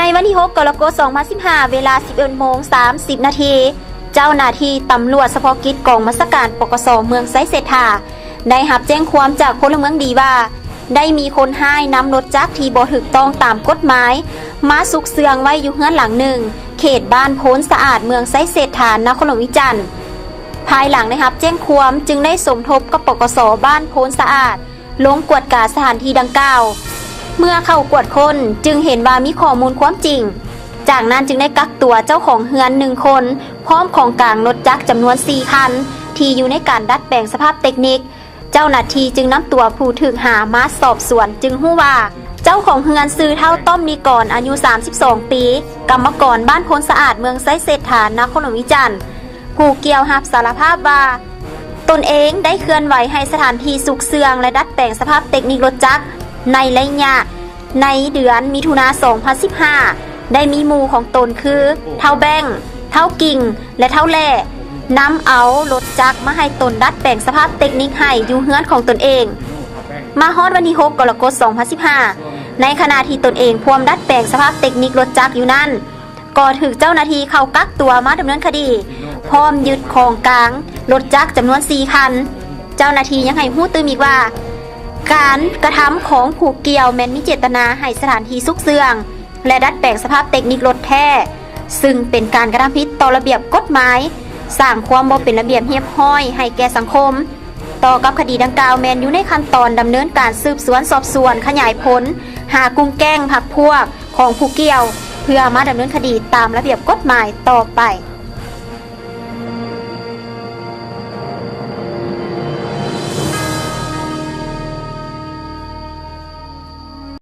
ໃນວັນທີຫົກ ກໍລະກົດ ສອງພັນສິບຫ້າ ເວລາ ສິບເອັດໂມງ ສາມສິບນາທີ ເຈົ້າໜ້າທີ່ຕຳຫຼວດສະເພາະກິດກອງບັນຊາການ ປກສ ເມືອງໄຊເສດຖາ ໄດ້ຮັບແຈ້ງຄວາມຈາກພົນລະເມືອງດີວ່າ ໄດ້ມີຄົນຮ້າຍນຳລົດຈັກທີ່ບໍ່ຖືກຕ້ອງຕາມກົດໝາຍ ມາຊຸກເຊື່ອງໄວ້ຢູ່ເຮືອນຫຼັງໜຶ່ງ ເຂດບ້ານໂພນສະອາດ ເມືອງໄຊເສດຖາ ນະຄອນຫຼວງວຽງຈັນ. ພາຍຫຼັງໄດ້ຮັບແຈ້ງຄວາມ ຈຶ່ງໄດ້ສົມທົບກັບ ປກສ ບ້ານໂພນສະອາດ ລົງກວດກາສະຖານທີ່ດັ່ງກ່າວ. ເມື່ອເຂົ້າກວດຄົ້ນ ຈຶ່ງເຫັນວ່າມີຂໍ້ມູນຄວາມຈິງ. ຈາກນັ້ນຈຶ່ງໄດ້ກັກຕົວເຈົ້າຂອງເຮືອນໜຶ່ງຄົນ ພ້ອມຂອງກາງລົດຈັກຈຳນວນສີ່ຄັນ ທີ່ຢູ່ໃນການດັດແປງສະພາບເຕັກນິກ. ເຈົ້າໜ້າທີ່ຈຶ່ງນຳຕົວຜູ້ຖືກຫາມາສອບສວນ ຈຶ່ງຮູ້ວ່າ ເຈົ້າຂອງເຮືອນຊື່ທ້າວ ຕ້ອມນິກອນ ອາຍຸສາມສິບສອງປີ ກຳມະກອນບ້ານໂພນສະອາດ ເມືອງໄຊເສດຖາ ນະຄອນຫຼວງວຽງຈັນ. ຜູ້ກ່ຽວຮັບສາລະພາບວ່າ ຕົນເອງໄດ້ເຄື່ອນໄຫວໃຫ້ສະຖານທີ່ຊຸກເຊື່ອງ ແລະ ດັດແປງສະພາບເຕັກນິກລົດຈັກ ໃນໄລຍະໃນເດືອນມິຖຸນາ ສອງພັນສິບຫ້າ ໄດ້ມີໝູ່ຂອງຕົນຄື ທ້າວແບັ້ງ, ທ້າວກິ່ງ ແລະ ທ້າວແຫຼ້ ນຳເອົາລົດຈັກມາໃຫ້ຕົນດັດແປງສະພາບເຕັກນິກໃຫ້ຢູ່ເຮືອນຂອງຕົນເອງ. ມາຮອດວັນທີຫົກ ກໍລະກົດ ສອງພັນສິບຫ້າ ໃນຂະນະທີ່ຕົນເອງພວມດັດແປງສະພາບເຕັກນິກລົດຈັກຢູ່ນັ້ນ ກໍຖືກເຈົ້າໜ້າທີ່ເຂົ້າກັກຕົວມາດຳເນີນຄະດີ ພ້ອມຍຶດຂອງກາງລົດຈັກຈຳນວນສີ່ຄັນ. ເຈົ້າໜ້າທີ່ຍັງໃຫ້ຮູ້ຕື່ມອີກວ່າ ການກະທຳຂອງຜູ້ກ່ຽວແມ່ນມີເຈດຕະນາໃຫ້ສະຖານທີ່ຊຸກເຊື່ອງ ແລະ ດັດແປງສະພາບເຕັກນິກລົດແທ້ ຊຶ່ງເປັນການກະທຳຜິດຕໍ່ລະບຽບກົດໝາຍ, ສ້າງຄວາມບໍ່ເປັນລະບຽບຮຽບຮ້ອຍໃຫ້ແກ່ສັງຄົມ. ຕໍ່ກັບຄະດີດັ່ງກ່າວແມ່ນຢູ່ໃນຂັ້ນຕອນດຳເນີນການສືບສວນສອບສວນຂະຫຍາຍຜົນ ຫາກຸ່ມແກ້ງພັກພວກຂອງຜູ້ກ່ຽວ ເພື່ອມາດຳເນີນຄະດີຕາມລະບຽບກົດໝາຍຕໍ່ໄປ.